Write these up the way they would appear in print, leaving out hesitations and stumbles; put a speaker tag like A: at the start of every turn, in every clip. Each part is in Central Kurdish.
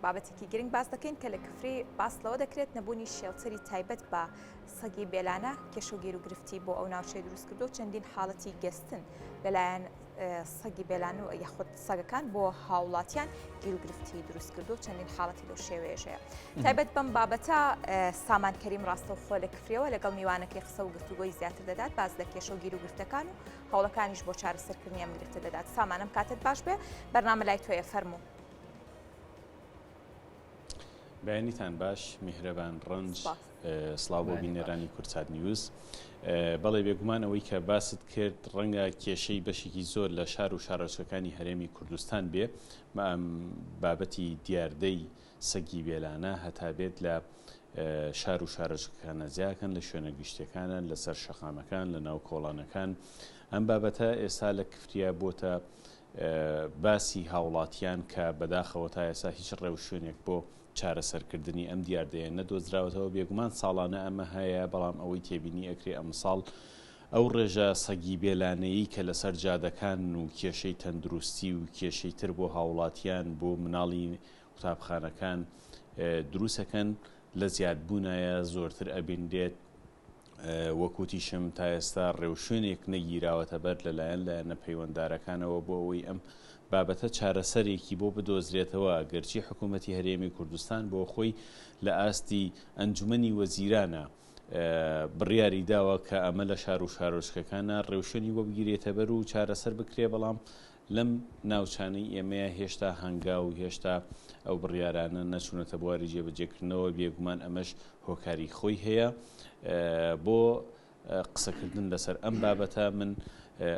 A: بابەتێکی گرنگ باس دەکەین کە لە کفری باس لەوە دەکرێت نەبوونی shelter ی تایبەت بە سەگی بێلانە کێشە و گیروگرفتی بۆ ئەو ناوچەی دروست کردو چەندین حاڵەتی گەستن لەلایەن سەگی بێلان و یاخود سەگەکان بۆ هاوڵاتیان گیروگرفتی دروست کردو چەندین حاڵەتی لەو شێوەیەش هەیە. تایبەت بەم بابەتە سامان کەریم ڕاستەوخۆ لە کفریەوە لەگەڵ میوانەکەی قسە و گفتوگۆی زیاتر دەدات باس لە کێشە و گیروگرفتەکان و هەوڵەکانیش بۆ چارەسەرکردنی ئەم گرفتە دەدات. سامانم کاتت باش بێ بەرنامە لای تۆیە فەرموو.
B: بەیانیتان باش میهرەبان ڕەنج سڵاو بۆ بینەرانی کوردسات نیوز. بەڵێ بێگومان ئەوەی کە باست کرد ڕەنگە کێشەی بەشێکی زۆر لە شار و شارۆچکەکانی هەرێمی کوردستان بێ بابەتی دیاردەی سەگی بێلانە هەتا بێت لە شار و شارۆچکەکانە زیاکەن لە شوێنە گشتیەکانە لەسەر شەقامەکان لە ناو کۆڵانەکان ئەم بابەتە ئێستا لە کفریا بۆتە باسی هاوڵاتیان کە بەداخەوە تا ئێستا هیچ ڕێوشوێنێک بۆ چارەسەرکردنی ئەم دیاردەیە نەدۆزراوەتەوە، بێگومان ساڵانە ئەمە هەیە، بەڵام ئەوەی تێبینی ئەکرێ ئەمساڵ ئەو ڕێژە سەگی بێلانەیی کە لەسەر جادەکانن و کێشەی تەندروستی و کێشەی تر بۆ هاوڵاتیان بۆ مناڵی قوتابخانەکان دروستەکەن لە زیادبوونایە زۆرتر ئەبینرێت. وەک وتیشم تا ئێستا ڕێوشوێنێک نەگیراوەتە بەر لەلایەن لایەنە پەیوەندارەکانەوە بۆ ئەوەی ئەم بابەتە چارەسەرێکی بۆ بدۆزرێتەوە، گەرچی حکوومەتی هەرێمی کوردستان بۆ خۆی لە ئاستی ئەنجومەنی وەزیرانە بڕیاری داوە کە ئەمە لە شار و شارۆچکەکانە ڕێوشوێنی بۆ بگیرێتەبەر و چارەسەر بکرێ، بەڵام لەم ناوچانەی ئێمەیە هێشتا هەنگاو و هێشتا ئەو بڕیارانە نەچوونەتە بواری جێبەجێکردنەوە، بێگومان ئەمەش هۆکاری خۆی هەیە. بۆ قسەکردن لەسەر ئەم بابەتە من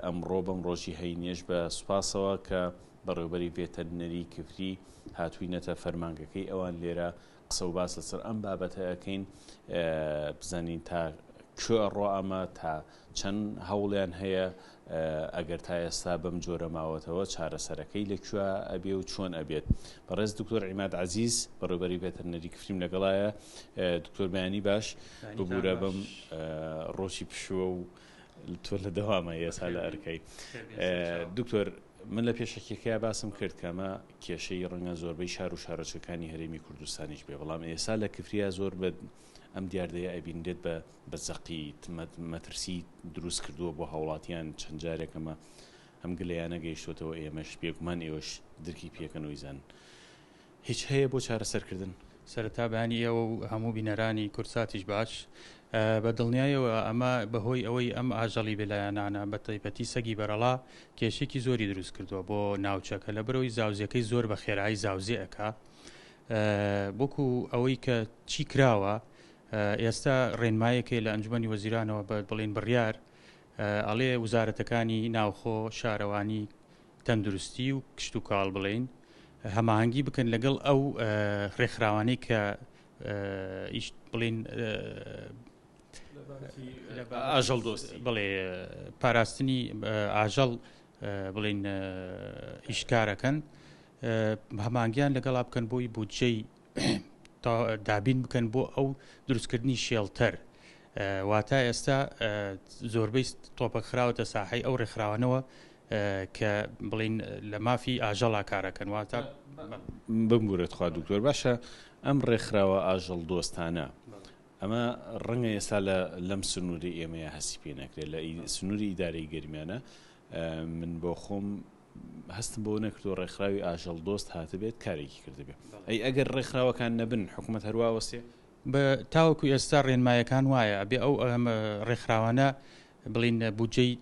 B: ئەمڕۆ بەم ڕۆژی هەینیەش بە سوپاسەوە کە بەڕێوبەری ڤێتەرنەری کفری هاتووینەتە فەرمانگەکەی ئەوان لێرە قسە و باس لەسەر ئەم بابەتە ئەکەین بزانین تا کوێ ئەڕۆ ئەمە تا چەند هەوڵیان هەیە ئەگەر تا ئێستا بەم جۆرە ماوەتەوە چارەسەرەکەی لە کوێ ئەبێ و چۆن ئەبێت بەڕێز دکتۆر عیماد عەزیز بەڕێوبەری ڤێتەرنەری کفریم لەگەڵایە دکتۆر بەیانی باش ببوورە بەم ڕۆژی پشووە و تۆ لە دەوامە ئێستا لە ئەرکەی دکتۆر من لە پێشەکیەکەیا باسم کرد کە ئەمە کێشەی ڕەنگە زۆربەی شار و شارۆچکەکانی هەرێمی کوردستانیش بێ بەڵام ئێستا لە کفریا زۆر بە ئەم دیاردەیە ئەبینرێت بە بە زەقی مەترسی دروست کردووە بۆ هاوڵاتیان چەند جارێک ئەمە ئەم گلەیانە گەیشتوتەوە ئێمەش بێگومان ئێوەش درکی پێکەن و ئیزان هیچ هەیە بۆ چارەسەرکردن؟
C: سەرەتا بەیانی ئێوە و هەموو بینەرانی کوردساتیش باش. بە دڵنیایەوە ئەمە بەهۆی ئەوەی ئەم ئاژەڵی بێلایەنانە بە تایبەتی سەگی بەرەڵا کێشێکی زۆری دروست کردووە بۆ ناوچەکە لەبەرئەوەی زاوزێکەی زۆر بە خێرایی زاوزێ ئەکا وەکو ئەوەی کە چی کراوە ئێستا ڕێنمایەک هەیە لە ئەنجومەنی وەزیرانەوە بە بڵێن بڕیار ئەڵێ وزارەتەکانی ناوخۆ شارەوانی تەندروستی و کشتوکاڵ بڵێین هەماهەنگی بکەن لەگەڵ ئەو ڕێکخراوانەی کە ئیش بڵین
B: ئاژەڵ دۆست
C: بڵێ پاراستنی ئاژەڵ بڵین ئیشکارەکەن هەمانگیان لەگەڵا بکەن بۆی بودجەی دابین بکەن بۆ ئەو دروستکردنی شێڵتەر واتا ئێستا زۆربەی تۆپەک خراوەتە ساحەی ئەو ڕێکخراوانەوە کە بڵین لە مافی ئاژەڵا کارەکەن واتە
B: بمبورە تخوا دکتۆر باشە ئەم ڕێکخراوە ئاژەڵ دۆستانە ئەمە ڕەنگە ئێستا لە لەم سنووری ئێمەیە هەستی پێ نەکرێت لە سنووری ئیدارەی گەرمیانە من بۆ خۆم هەستم بەوە نەکردووە ڕێکخراوی ئاژەڵ دۆست هاتبێت کارێکی کردبێ ئەی ئەگەر ڕێکخراوەکان نەبن حکوومەت هەروا وەستێ؟
C: بە تاوەکو ئێستا ڕێنمایەکان وایە ئەبێ ئەو ڕێکخراوانە بڵین بودجەی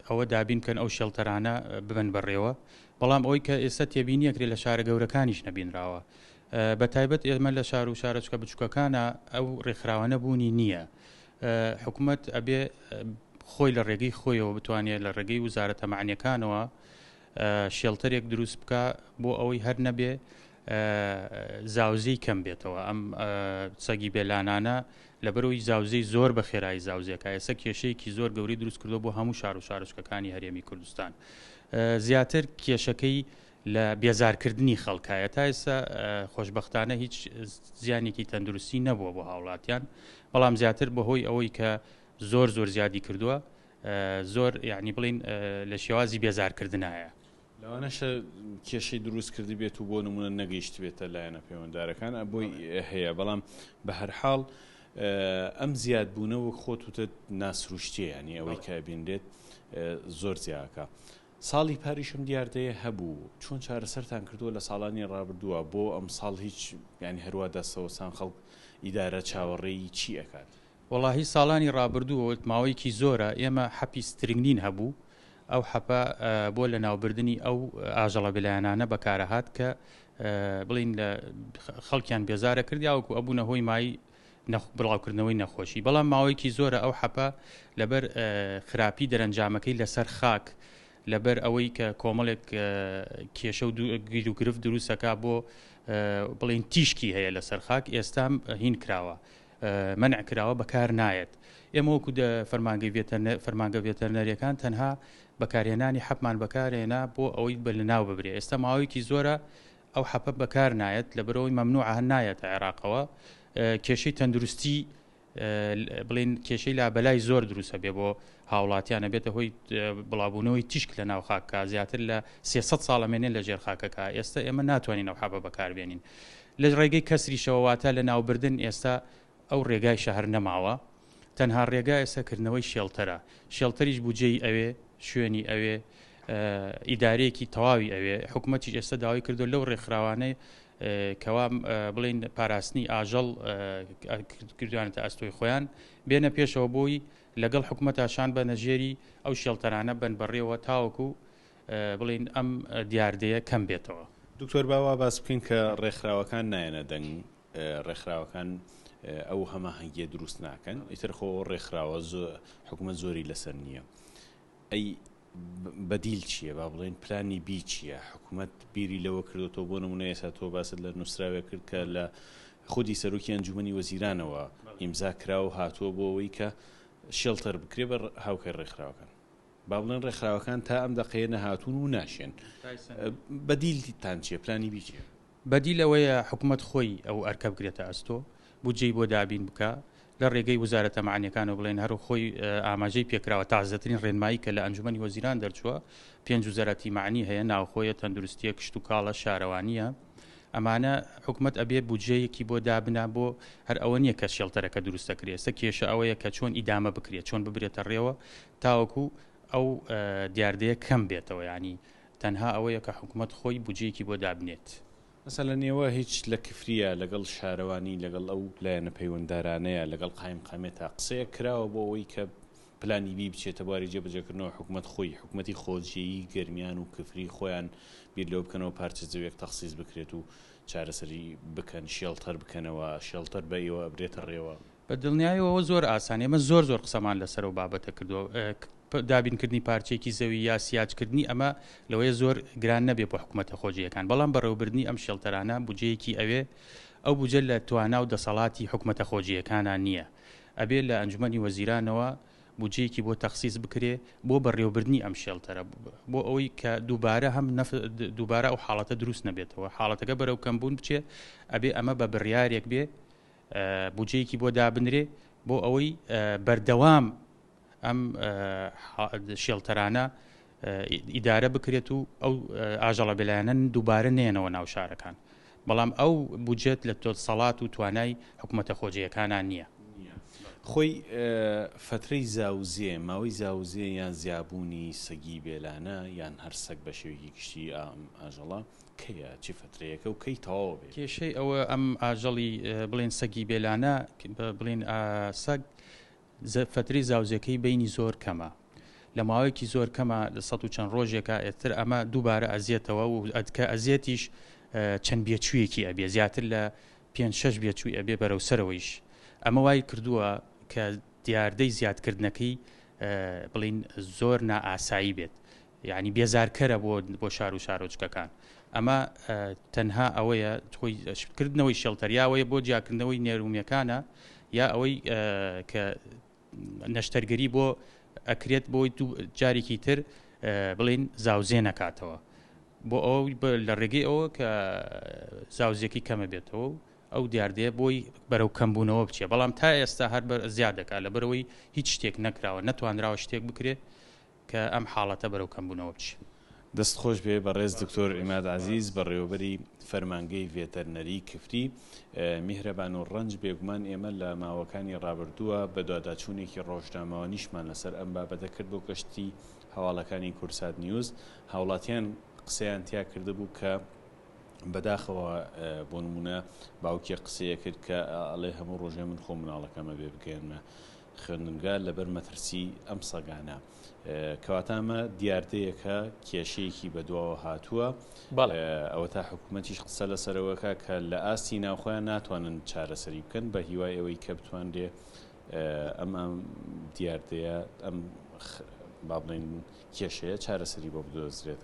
C: ئەوە دابین بکەن ئەو شێڵتەرانە ببن بەڕێوە بەڵام ئەوەی کە ئێستا تێبینیەکرێ لە شارە گەورەکانیش نەبینراوە بە تایبەت ئێمە لە شار و شارۆچکە بچووکەکانە ئەو ڕێکخراوانە بوونی نییە حکومەت ئەبێ خۆی لە ڕێگەی خۆیەوە بتوانێت لە ڕێگەی وزارەتە مەعنیەکانەوە شێڵتەرێک دروست بکە بۆ ئەوەی هەر نەبێ زاوزێی کەم بێتەوە ئەم سەگی بێلانانە لەبەرەوەی زاوزێی زۆر بە خێرایی زاوزێکە ئێستا کێشەیەکی زۆر گەوری دروست کردو بۆ هەموو شار و شارۆچکەکانی هەرێمی کوردستان زیاتر کێشەکەی لە بێزارکردنی خەڵکایە تا ئێستا خۆشبەختانە هیچ زیانێکی تەندروستی نەبووە بۆ هاوڵاتیان بەڵام زیاتر بەهۆی ئەوەی کە زۆر زۆر زیادی کردووە زۆر یعنی بڵین لە شێوازی بێزارکردنایە.
B: لەوانەشە کێشەی دروست کردبێت و بۆ نمونە نەگەیشتبێتە لایەنە پەیوەندارەکان بۆی هەیە بەڵام بە هەرحاڵ ئەم زیادبوونە وەک خۆت وتت ناسروشتیە یانی ئەوەی کە ئەبینرێت زۆر زیاکە ساڵی پاریش ئەم دیاردەیە هەبوو چۆن چارەسەرتان کردووە لە ساڵانی ڕابردووە بۆ ئەم ساڵ هیچ یانی هەروا دەستەوەستان خەڵک ئیدارە چاوەڕێی چی ئەکات؟
C: وەڵاهی ساڵانی ڕابردوو ماوەیەکی زۆرە ئێمە حەپی سترنگنین هەبوو ئەو حەپە بۆ لەناوبردنی ئەو ئاژەڵە بێلایەنانە بەکارەهات کە بڵین لە خەڵکیان بێزارە کرد یاوەکو ئەبوونە هۆی مای بڵاوکردنەوەی نەخۆشی بەڵام ماوەیەکی زۆرە ئەو حەپە لەبەر خراپی دەرەنجامەکەی لەسەر خاک لەبەر ئەوەی کە کۆمەڵێک کێشە و گیر و گرفت دروستەکە بۆ بڵین تیشکی هەیە لەسەر خاک ئێستا هین کراوە مەنع کراوە بەکار نایەت. ئێمە وەکو فەرمانگەی فەرمانگە ڤێتەرنەریەکان تەنها بەکارهێنانی حەپمان بەکارهێنا بۆ ئەوەی بە لەناو ببرێ ئێستا ماوەیەکی زۆرە ئەو حەپە بەکار نایەت لەبەرئەوەی مەمنوعە نایەتە عێراقەوە کێشەی تەندروستی بڵین کێشەی لابەلای زۆر دروستە بێ بۆ هاوڵاتیان ئەبێتە هۆی بڵاوبوونەوەی تیشک لە ناو خاکە زیاتر لە 300 ساڵ ئەمێنێ لە ژێر خاکەکە ئێستا ئێمە ناتوانین ئەو حەبە بەکاربێنین لە ڕێگەی کەسریشەوە واتە لە ناوبردن ئێستا ئەو ڕێگای شەهر نەماوە تەنها ڕێگا ئێستا کردنەوەی شێڵتەرە شێڵتەریش بودجەی ئەوێ شوێنی ئەوێ ئیدارەیەکی تەواوی ئەوێ حکوومەتیش ئێستا داوای کردو لەو ڕێکخراوانەی کەوا بڵین پاراستنی ئاژەڵ کردوانەتە ئەستۆی خۆیان بێنە پێشەوە بۆی لەگەڵ حکوومەتا شان بە نەژێری ئەو شێڵتەرانە بن بەڕێوە تاوەکو بڵین ئەم دیاردەیە کەم بێتەوە.
B: دکتۆر با وا باس بکەین کە ڕێکخراوەکان نایەنە دەنگ، ڕێکخراوەکان ئەو هەماهەنگیە دروست ناکەن، ئیتر خۆ ڕێکخراوە حکومەت زۆری لەسەر نییە. ئەی بەدیل چییە؟ با بڵێین پلانی بی چییە؟ حکومەت بیری لەوە کردۆتەوە بۆ نمونە ئێستا تۆ باست لە نووسراوێک کرد کە لە خودی سەرۆکی ئەنجومەنی وەزیرانەوە ئیمزا کرا و هاتووە بۆ ئەوەی کە شێڵتەر بکرێ بە هاوکاری ڕێکخراوەکان. با بڵێن ڕێکخراوەکان تا ئەم دەقەیە نەهاتوون و ناشێن. بەدیلتان چییە؟ پلانی بی چییە؟
C: بەدیل ئەوەیە حکومەت خۆی ئەو ئەرکە بگرێتە ئەستۆ، بودجەی بۆ دابین بکا لە ڕێگەی وزارەتە مەعنیەکانەوە بڵێن هەر خۆی ئاماژەی پێکراوە تازەترین ڕێنمایی کە لە ئەنجومەنی وەزیران دەرچووە پێنج وزارەتی مەعنی هەیە ناوخۆیە تەندروستیە کشتوکاڵە شارەوانیە ئەمانە حکومەت ئەبێ بودجەیەکی بۆ دابنا بۆ هەر ئەوە نییە کە شێڵتەرەکە دروست دەکرێت ئێستا کێشە ئەوەیە کە چۆن ئیدامە بکرێت چۆن ببرێتە ڕێوە تاوەکو ئەو دیاردەیە کەم بێتەوە یانی تەنها ئەوەیە کە حکومەت خۆی بودجەیەکی بۆ دابنێت.
B: مەسەلەن ئێوە هیچ لە کفرییە لەگەڵ شارەوانی لەگەڵ ئەو لایەنە پەیوەنددارانەیە لەگەڵ قایمقامیەتا قسەیەک کراوە بۆ ئەوەی کە پلانی بی بچێتە بواری جێبەجێکردنەوە حکومەت خۆی حکومەتی خۆجێیی گەرمیان و کفری خۆیان بیر لەوە بکەنەوە پارچە زەویەک تەخسیس بکرێت و چارەسەری بکەن شێڵتەر بکەنەوە شێڵتەر بە ئێوە ئەبرێتە ڕێوە.
C: بە دڵنیایەوە ئەوە زۆر ئاسانە ئێمە زۆر زۆر قسەمان لەسەر ئەو بابەتە کردووە دابینکردنی پارچەیەکی زەوی یا سیاجکردنی ئەمە لەوەیە زۆر گران نەبێ بۆ حکوومەتە خۆجێیەکان بەڵام بەڕێوەبردنی ئەم شێڵتەرانە بودجەیەکی ئەوێ ئەو بودجە لە توانا و دەسەڵاتی حکوومەتە خۆجێیەکانە نییە ئەبێ لە ئەنجومەنی وەزیرانەوە بودجەیەکی بۆ تەخسیس بکرێ بۆ بەڕێوەبردنی ئەم شێڵتەرە بۆ ئەوەی کە دووبارە هەم دووبارە ئەو حاڵەتە دروست نەبێتەوە حاڵەتەکە بەرەو کەمبوون بچێ ئەبێ ئەمە بە بڕیارێک بێ بودجەیەکی بۆ دابنرێ بۆ ئەوەی بەردەوام ئەم شێڵتەرانە ئیدارە بکرێت و ئەو ئاژەڵە بێلایەنە دووبارە نێنەوە ناو شارەکان بەڵام ئەو بودجێت لە سەڵات و توانای حکوومەتە خۆجێیەکانان نییە.
B: خۆی فەترەی زاوزێ، ماوەی زاوزێ یان زیابوونی سەگی بێلانە یان هەر سەگ بە شێوەیەکی گشتی ئەم ئاژەڵە کەیە، چ فەترەیەکە و کەی تەواو ئەبێت؟
C: کێشەی ئەوە ئەم ئاژەڵی بڵێن سەگی بێلانە بڵێن سەگ فەترەی زاوزێکەی بەینی زۆر کەمە لە ماوەیەکی زۆر کەمە لە سە و چەند ڕۆژێکە ئێتر ئەمە دووبارە ئەزیێتەوە و ئەتکە ئەزیێتیش چەند بێچوویەکی ئەبێ زیاتر لە پێنج شەش بێچووی ئەبێ بەرەو سەرەوەیش ئەمە وای کردووە کە دیاردەی زیادکردنەکەی بڵین زۆر نائاسایی بێت یانی بێزارکەرە بۆ بۆ شار و شارۆچکەکان ئەمە تەنها ئەوەیە خۆی کردنەوەی شێڵتەر یا ئەوەیە بۆ جیاکردنەوەی نێرومیەکانە یا ئەوەی کە نەشتەرگەری بۆ ئەکرێت بۆی جارێکی تر بڵین زاوزێ نەکاتەوە بۆ ئەو لە ڕێگەی ئەوە کە زاوزێکی کەمە بێتەوە و ئەو دیاردەیە بۆی بەرەو کەمبوونەوە بچێ بەڵام تا ئێستا هەر زیاد دەکات لەبەرەوەی هیچ شتێک نەکراوە نەتوانراوە شتێک بکرێت کە ئەم حاڵەتە بەرەو کەمبوونەوە بچێت.
B: دەست خۆش بێ بەڕێز دکتۆر عیماد عەزیز بەڕێوەبەری فەرمانگەی ڤێتەرنەری کفری میهرەبان و ڕەنج بێگومان ئێمە لە ماوەکانی ڕابردووە بەدواداچوونێکی ڕۆژنامەوانیشمان لەسەر ئەم بابەتە کرد بۆ کەشتی هەواڵەکانی کوردسات نیوز هاوڵاتیان قسەیان تیا کردبوو کە بەداخەوە بۆ نمونە باوکێک قسەیە کرد کە ئەڵێ هەموو ڕۆژێ من خۆم مناڵەکەمە بێ بگەێنمە خوێندنگا لەبەر مەترسی ئەم سەگانە. کەواتە ئەمە دیاردەیەکە کێشەیەکی بەدواوە هاتووە ئەوە تا حکوومەتیش قسە لەسەرەوەکە کە لە ئاستی ناوخۆیان ناتوانن چارەسەری بکەن بە هیوای ئەوەی کە بتوانرێ ئەم ئەم دیاردەیە ئەم با بڵێن کێشەیە چارەسەری بۆ بدۆزرێتەوە.